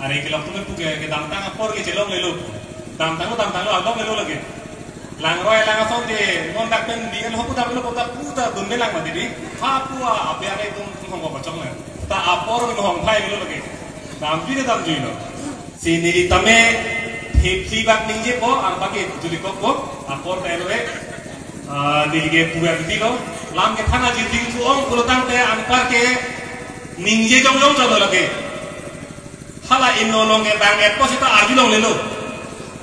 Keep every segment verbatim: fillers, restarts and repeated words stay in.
Are kelok atum pu ke, kedamtang apor ke chelonglelo. Damtanglo, damtanglo, alonglelo lake. Langroi lang asonte, non dak pen B L ho pu damlo pu ta pu ta dunde lang mati di. Ha pu a, abe are tum tum hong kachong na. Ta apor ni hong phai lo lake. Damjui ne damjuilo. Si neli tame thepsi bak ningjepo, arba ke julikokpo, apor ta elo e. Ah, neli ke puver tilo. Lam kethan ajir ding pu-ong pulotangte anpar ke ningje jongjong chalo lake. Hala inno along ke bang-etpo seta arjulonglelo.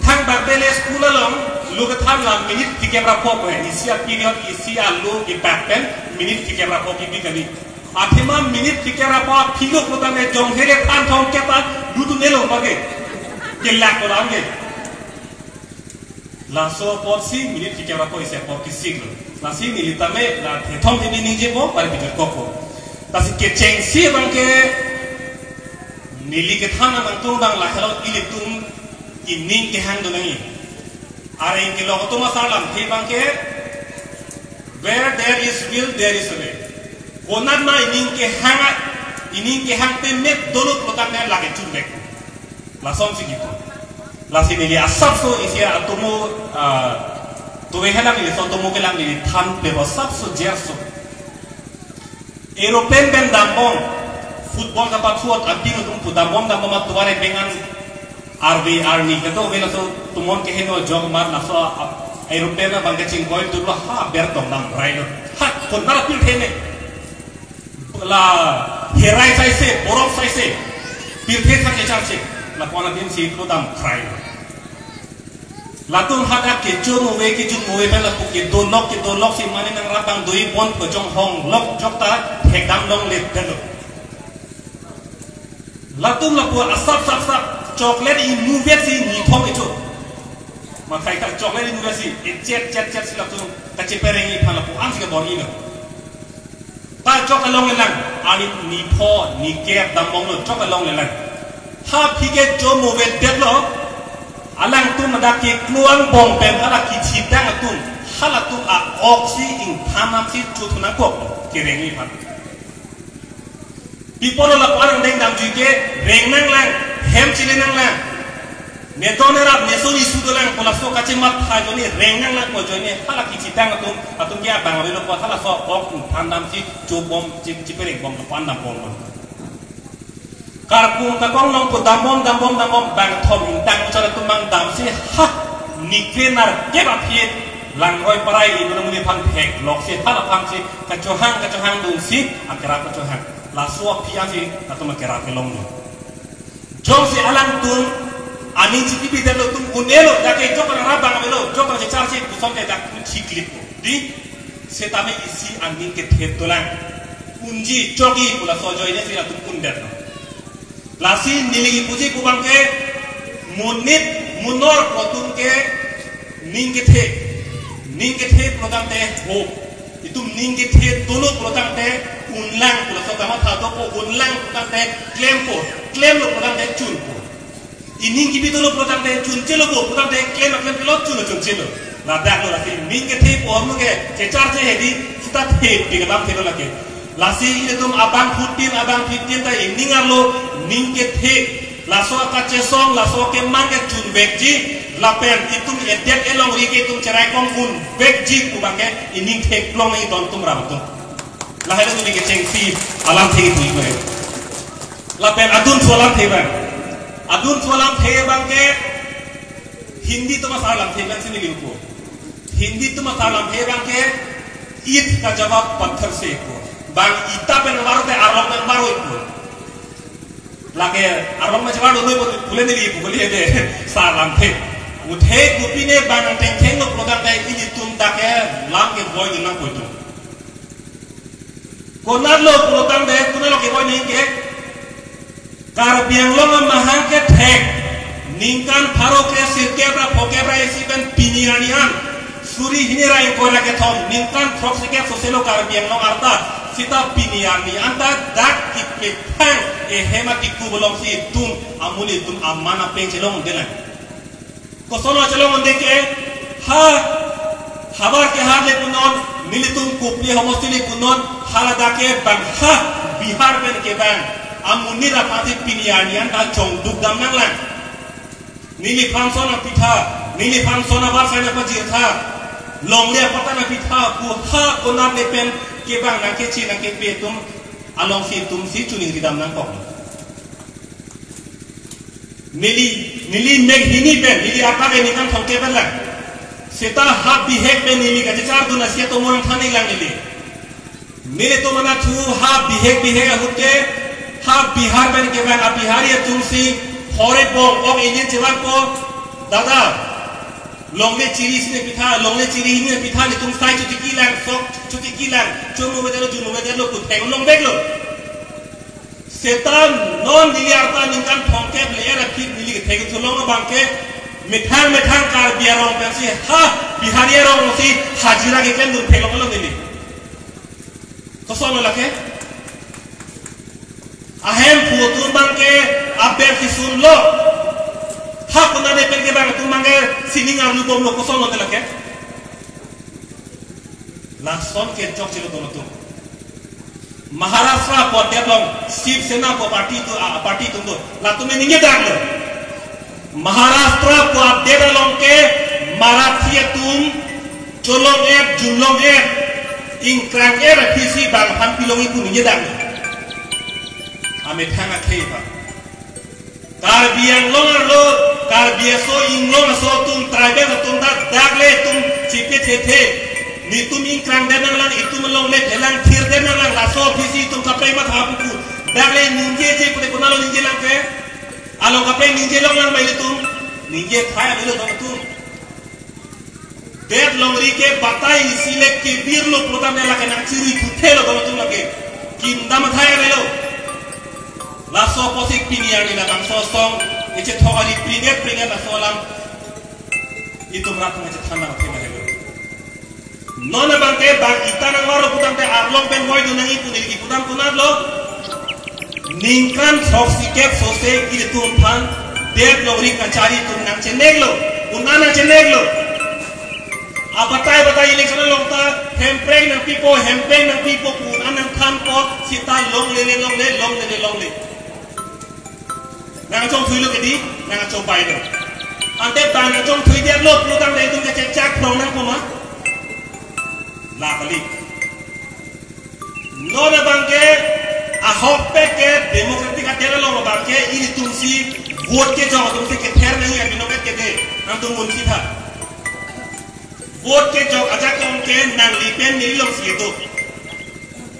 Thangbak bele school along lo kethan la minute phlikep ra pho ko he. Isi a period, isi a lo ke bak pen minute phlikep ra pho kipi kali. Athema minute phlikep ra pho philo kota ne jong here than thong kepa dudunelo pake. Kelak ko lam ke. Laso apotsi minute phlikep ra pho isi apor kesik lo. Lasi neli tame la thethom thedi ningjepo, pari bijut kokpo. Lasi kechengsi abang ke neli kethan anang tung bang lahelo ilitum ining kehang do nangji. Are kelok atum asar lamthe abang ke, "Where there is will, there is a way." Konat ma ining kehang a, ining kehang pemet dolo pulotangte lake chunvek. Lasonsi kipu. Lasi neli asapso isi atomo, ah, tuwe helang neli so atomo kelang neli than pe asapso jerso. Aeroplane pen dambom, football kapathuot abin atum pu dambom dambom atovar ebengan arve arni kedo ve laso atum on keheno jong mar laso ap-, aeroplane abang kechingkoi tuplo ha bertong dam railo. Ha, konat pirthe ne. La herai saise, borok saise, pirthe thak kecharche, la pon abin si lo dam krai. Latum hadak kechun ove, kechun ove pen lapu kedolok, kedolok si mane nangrap abang dui pon pejong hong lok jok ta thekdam longle delo. Latum lapu asap sap sap chocolate imuvet si nithom icho. Mathai ka chocolate imuvet si echet chet chet si latum kachepereng iphan lapu ansi kebor ilo. Ta chok along lelang, ani nipho, nikep dambomlo chok along lelang. Ha phike chomo vetdetlo, alangtum dak kekluang bom pen hala kechitang atum, halatum a-ok si ingthan nam si chuthu nangkok, kereng iphan. Pi apotlo lapu-an angdeng damjui ke, reng nanglang, hem chele nanglang. Neton erap, neson isu dolang, pu laso kachematha ajoine, reng nanglang pu ajoine, hala kechitang atum, atum ke abang avelo pu, halaso ok ingthan damsi, chobom, chi-, chipereng bom, lapu-an dambom. Karkung kakong along pu dambom, dambom, dambom, bangthom ingtang chor atum abang damsi, ha, nikre nerkep aphi, langroi parai, imun amun iphan thekloksi, hala aphansi, kachohang, kachohang dunsi, akerap kachohang. Laso aphi ansi, atum akerap kelonglo. Jongsi alangtum aning chipi bidar lo atum un-elo, dak ke jok nangrap abang avelo, jok nangchecharche puson ke dak pu chiklit po. Di, setame isi aning kethe dolang. Unji, chogi pu laso ajoine si latum undetlo. Lasi neli puji pu abang ke, monit, munor pu atum ke, ning kethe, ning kethe pulotangte hope. Itum ning kethe dolo pulotangte unlang pu laso kamatha dopo, unlang pulotangte klempo, klemlo pulotangte chunpo. Ining kipi dolo pulotangte chunchelo po, pulotangte klem aklem kelot chunlo chunchelo. Ladaklo lasi ning kethe pu ahormu ke checharche hedi sita the pi kedam thelo lake. Lasi ilitum abangphutin, abangphitin ta ining arlo ning kethe. Laso akachesong, laso kemang ke chunvekji, lapen itum edet elongri ke itum cherai kong unvekji pu abang ke ining theklong nangji don atum ram atum. Lahelo neli kechengsi alamthe kipu ikore. Lapen adunthu alamthe abang. Adunthu alamthe abang ke Hindi atum asar alamthe abang si neli pu. Hindi atum asar alamthe abang ke, "Eid ka jawab patthar se" pu. Bang ita pen varo te arlong pen varo pu. Lake arlong pen varo noi pu, pule neli pu kali ede sar alamthe. Uthe kopine bang tengthenglo pulotangte ilitum dak ke lam kevoi nang pu itum. Konatlo pulotangte, konatlo kevoi nang ke. Karbi Anglong amahang kethek, ningkan pharo kre sirkep ra phokep ra isi pen pini arni an, suri hini ra ingkoi ra kethom, ningkan throksikep soselo Karbi Anglong arta, sita pini arni anta dak kipethang ehem atiku bolong si itum, amun itum aman apeng chelong delang. Koson lo chelong onde ke, ha, havar kehar le punon, nelitum Kopili homosti le punon, haladak ke bang ha, Bihar pen ke bang. Amonit aphan si pini arni an ta chongduk dam nanglang. Neliphan son apitha, neliphan son abar sai nangpajirtha, longle apatta nangpitha pu ha konat le pen kevang nangkeche nangkepe atum alongsi itum si choningri dam nangkok. Neli, neli meghini pen, neli aphan neli kan thongke pen lang. Seta ha bihek pen neli kachechar dun asia to morang than nanglang neli. Nelitum anatthu ha bihek bihek ahut ke, ha Bihar pen kevang a-Bihari atum si hore bong ong ingin chevan po, dada. Longle chiri si nangpitha, longle chiri hini nangpitha, netum sai chotiki lang, sok chotiki lang, chomo medalo, jumo medalo, kutheng long bek lo. Seta non neli arta ningkan thongkep le-er aphi neli kethek thu long abang ke, methang methang Karbi arong pensi ha Bihari arong si hajira keklem dun theklong lo neli. Koson lo lake? Ahemphu atum abang ke aber kisun lo. Ha konat le pen kevang atum abang ke sining arlu bom lo, koson lo lake? Lason ke chokche lo atum atum. Maharashtra pu adet along Shiv Sena pu party atum, ah, party atum do. Latum ningje dak lo. Maharashtra pu adet along ke Marathi atum cholong-et, junlong-et, ingkrang-et aphi si bang aphan pilongji pu ningje dak lo. Amethang akhei aphan. Karbi Anglong arlo, Karbi aso inglong aso atum, tribal atum ta dak le itum chipi thethe. Netum ingkrang det nanglang, itum along le thelang thir det nanglang, laso aphi si itum kaprek matha pupu. Dak le ningjeje pute konat lo ningje lang ke? Along kaprek ningje longlang bai le itum. Ningje thai ave lo dong atum. Det longri ke batai isi le kebir lo pulotangte lake nangchirui thuthe lo dong atum lake. Kim dam athai ave lo. Laso apotsi pini arni labangso asong echethok ari pringet pringet laso alam itum rat nangchethan nang thema helo. Non abang ke bang ita nangvaro putangte arlong pen moi do nangji pu neli kipudam konat lo. Ningkan throksi kep sose ilitum aphan det longri kachari atum nangchenek lo, un-an nangchenek lo. Abatai batai election along ta Hemprek nangpipo, Hemprek nangpipo pu un-an nangthanpo, seta longle le longle, longle le longle. Nangchongthui lo kedi, nangchongpai lo. Ante ta nangchongthui det lo pulotangte itum kachechak phrong nangpo ma? La kali. Non abang ke ahokpet ke democratic adet along abang ke ilitum si vote kejok atum si kether nangji abinong et kede, nangtum munthi tha. Vote kejok ajakong ke nangli pen neli along si kedo.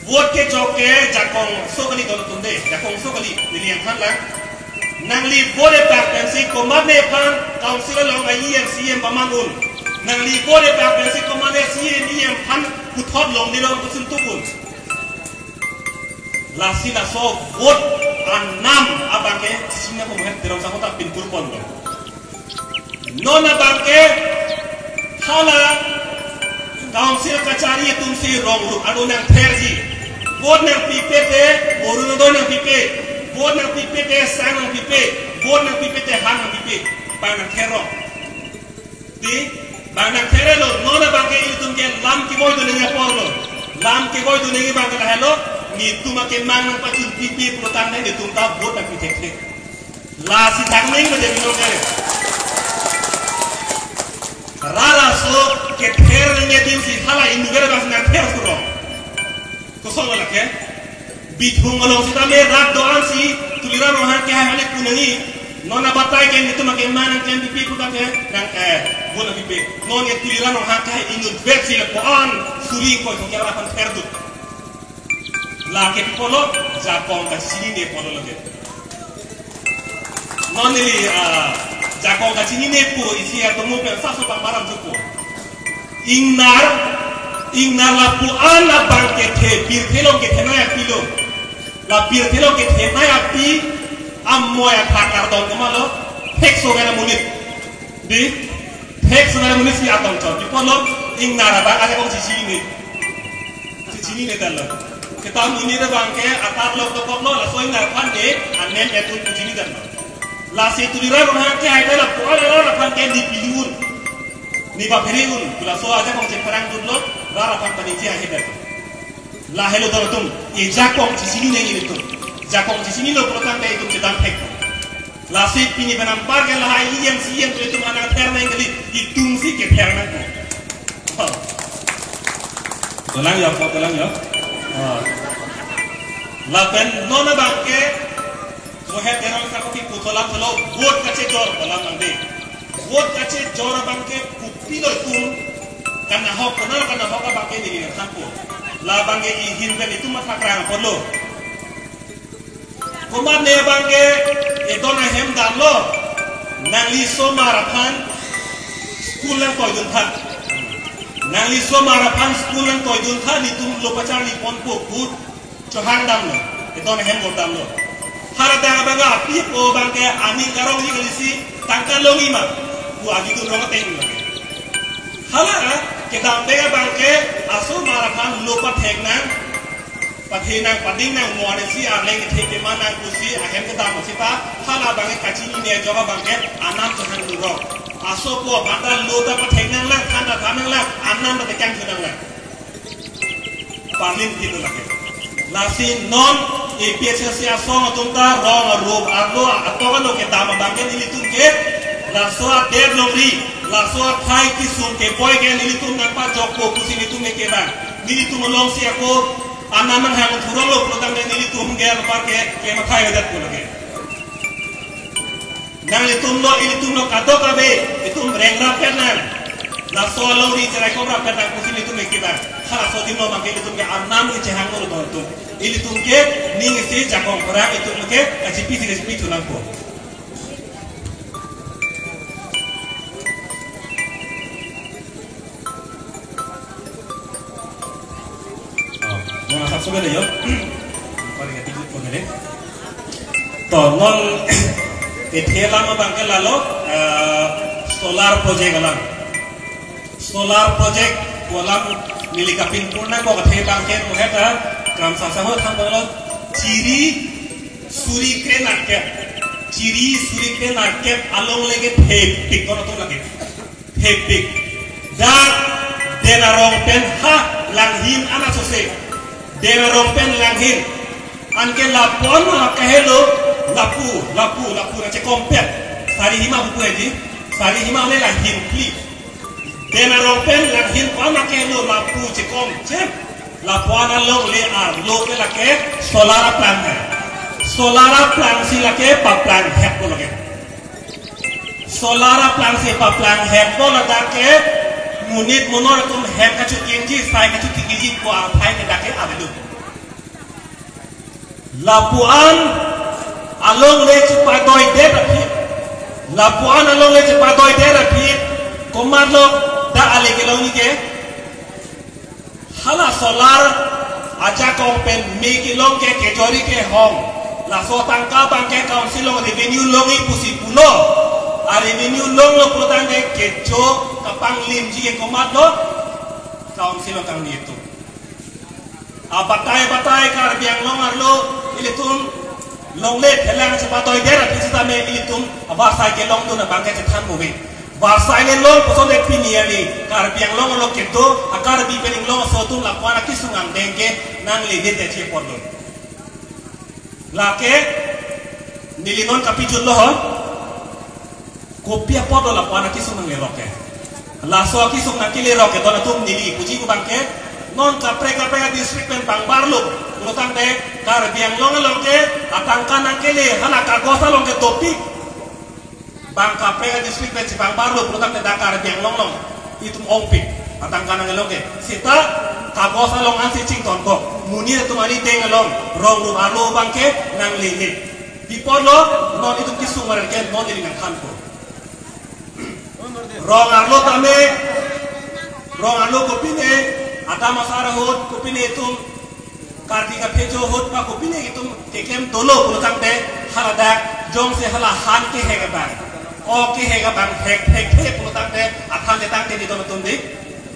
Vote kejok ke jakong so kali dolo tunde, jakong so kali neli angthan lang. Nangli vote epak pensi komatne aphan council along a-E M, C E M paman un. Nangli vote epak pensi komatne C E M, E M aphan puthot longdilong pusun tukun. Lasi laso vote anam abang ke sina ko mohen terong sa kota pinpur pon lo. Non abang ke hala council kachari atum si rong ru adu nangtherji. Vote nangpipe te, Orunodoi nangpipe. Vote nangpipe te, sang nangpipe. Vote nangpipe te, han nangpipe. Bang nangther rong. Di, bang nangther lo, non abang ke itum ke lam kevoi dunji apor lo. Lam kevoi dunji abang ke lahelo, netum akemang nangpachun pipe pulotangte netum ta vote nangpi thekthe. Lasi thangning mate binong ke. Rara so kether nangji adim si hala inut abang si nangther kurong. Koson lo lake? Bithung along sitame rat do-an si Tuliram Ronghang kehai halik pu nangji. Non abatai ke netum akemang nangklem pipe putangte nang, eh, vote nangpipe. Non ke Tuliram Ronghang kehai inutvet si lapu-an suri ingkoi thongkep aphan therduk. Lake pi apot lo, jakong kachinine apot lo lake. Non neli, ah, jakong kachinine pu isi atomo pen saso pamaram thupo. Ingnar, ingnar lapu-an abang kethe, pirthe along kethenei api lo. La pirthe along kethenei api, amoi athak kardom komat lo, thek so kena monit. Di, thek so kena monit si atum chot. Pi apot lo, ingnar abang ajakong chichinine. Chichinine dal lo. Seta monit abang ke atar lo tokok lo, laso ingnar aphan ke anem etun chichinine dal lo. Lasi Tuliram Ronghang kehai ta lapu-an rat aphan ke neli pili un, neli baphere un, laso ajakong chepherang dun lo, rat aphan paningje ahe dal. Lahelo dong atum, ejakong chichinine nangji atum. Jakong chichinilo pulotangte itum chedam thek. Lasi pini pen anpar ke lahai iyang si iyang tu itum anang ther nang kali, itum si kether nangpo. Dolang ya, po dolang ya. Oh. Lapen non abangke, Mohet Teron sako kipu tholang thelo, vote kachejor dolang nangde. Vote kachejor abangke kopilo itum, kanahok, kanahok, kanahok abangke neli nangthanpo. La abangke ihin pen itum matha krang apotlo. Komatne abangke edon ahem damlo, nangli osomar aphan school nangtoiduntha. Nangli osomar aphan school nangtoiduntha, nelitum lo pacharli ponpo, vote chohang damlo, edon ahem vote damlo. Haladak abangke api apo abangke aning karongji kali si tangka longji ma, pu agi tu rong ateng lo. Hala kedam abangke osomar aphan lo pathek nang, pathe nang, pading nang, mo ansi arleng thek keman nang pusi ahem kedam sita, hala abangke kachinine ajok abangke anam chohang dun rong. Asopo bata lo ta pathek nanglang, than ta than nanglang, anam ta tekang thu nanglang. Parlin kilo lake. Lasi non A P H L C asong atum ta rong arup arlo atok ano kedam abangke nelitum ke, laso adet longri, laso akhei kesung keboi ke nelitum nangpajokpo pusi nelitum ke kevang. Nelitum alongsi ako anam nanghang thuronglo pulotangte nelitum ke anpar ke kemathai adat ko lake. Nanglitumlo, ilitumlo kadokave, itum rengrap pet nang. Laso alongri cherai kop rap pet nang pusi nelitum ke kevang. Halaso adim lo abangke ilitum ke arnam ke chehang nanglo atum. Ilitum ke ning isi jakong pherang itum ke kachipi si kachipi thu nangpo. Oh, mona sab sobe le yo. Paling ati good kone le. To non kethe alam abangke lalo, eh, solar project alam. Solar project pu alam neli kapinpur nangkok kethe abangke Mohet ta kram sasa ho than dolo, chiri suri kre-nerkep. Chiri suri kre-nerkep along le kethepik kono to lake. Thepik. Dak Den Arong pen ha Langhin ana sose. Den Arong pen Langhin. Anke lapu-an ma kahelo, lapu, lapu, lapu nangchekompet. Sari hima buku aji. Sari hima le Langhin phli. Den Arong pen Langhin pu-an ma kahelo lapu chekom chem. Lapu-an along le arlo ke lake solar aplang hai. Solar aplang si lake paplang heppo lake. Solar aplang si paplang heppo ladak ke monit monor atum hem kachokingji, sai kachokingji ko athai ke dak ke avedo. Lapu-an along le chepadoidet aphi. Lapu-an along le chepadoidet aphi. Komatlo dak ale kelongji ke. Hala solar ajakong pen me kelong ke kejori kehong. Laso atangka abangke council along revenue longji pusi pulo. A revenue longlo pulotangte kecho kapanglimji ke komatlo? Council along kangni atum. Abatai batai Karbi Anglong arlo ilitum longle thelang chepatoidet aphi sitame ilitum avarsai kelongdun abangke chethan muve. Varsai le long puson de pini ali Karbi Anglong arlo kedo a Karbi pen inglong aso atum lapu-an akesung angdeng ke nangle det achi apotlo. Lake neli non kapijutlo ho. Kopi apotlo lapu-an akesung nanglerok ke. Laso akesung nangkelerok ke don atum neli puji pu abangke non kaprek kaprek district pen pangbarlo pulotangte Karbi Anglong along ke atangka nangkele hala kagos along ke dopik. Bang kaprek district pen si pangbarlo pulotangte dak Karbi Anglong along itum ongpik atangka nanglelo ke. Seta kagos along ansi chingtonkok. Monit atum arideng along rong rum arlo abangke nanglele. Pi apotlo, non itum kesung maren ke non ili nangthanpo. Rong arlo tame, rong arlo kopine, adam asar ahut kopine itum Karbi kaphejo ahut pa kopine itum keklem dolo pulotangte haladak jongsi hala han kehek abang, ok kehek abang hek hek hek pulotangte athan chetangte di don atum di.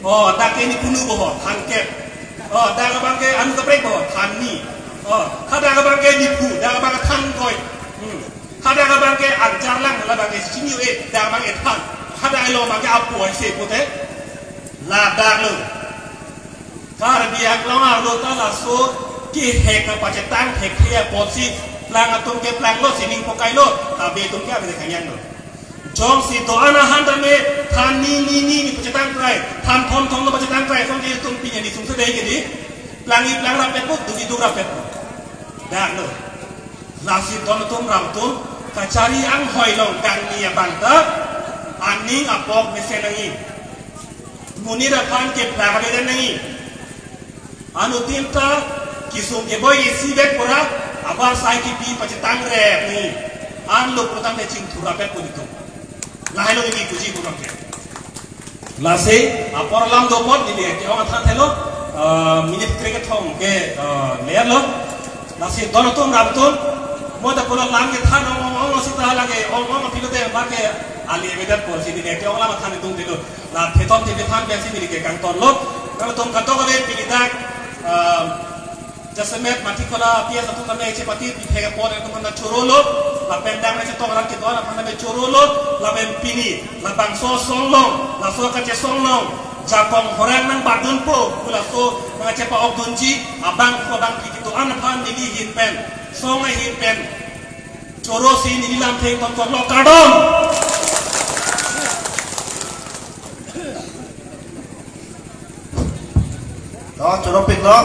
Oh, dak ke ni punu boho than kep. Oh, dak abangke anu kaprek boho than ni. Oh, hadak abangke ni pu, dak abang than koi. Hmm. Hadak abangke anchar lang, hala abangke senior eh, dak abangke than. Hadak elo abangke apu ai se pute. Ladak lo. Karbi Anglong arlo ta laso Kehek nangpachetang thekthe apotsi plang atum ke planglo, sining pokailo, tabe atum ke abede kanyanglo. Jongsi do-an ahan tame than ni ni ni ni pachetang krai, than thom thom lo pachetang krai, kong ke atum pini anisung sedai ke di, plangji plang rapetpo, dukji duk rapetpo. Dak lo. Lasi don atum ram atum kachari anghoi along kangni abang ta aning apok mesen nangji. Monit aphan keplang abede nangji. Anuttin ta kesung keboi isi bek pura abar sai kipi pachetang rep nangji. An lo putangte chingthur rapetpo nelitum. Lahai lo neli puji pulang ke. Lasi apor alam do apot neli ke-ong athan thelo, eh, minute krekethom ke, eh, ler lo. Lasi don atum ram atum, mo ta pulo lam kethan ong ong ong sita lake ong ong apilo te ma ke ali avedetpo si neli ke-ong alam athan itum thelo. La thethom thepethan pensi neli ke kangtonlo. Nangtum kadokave pini dak, eh, jasemet Mathikhola P S atum tame chepati pithek apot atum aphan chorolo, lapen dang nangchetong arat kedo-an aphan tame chorolo, lapen pini labangso asong along, laso kachesong along jakong horang nangbatdunpo, pu laso nangchepa-okdunji abang ko abang pini kedo-an aphan neli ahin pen, song ahin pen chorosi neli lamthe ingtonkoklo, kardom. To, choropiklo.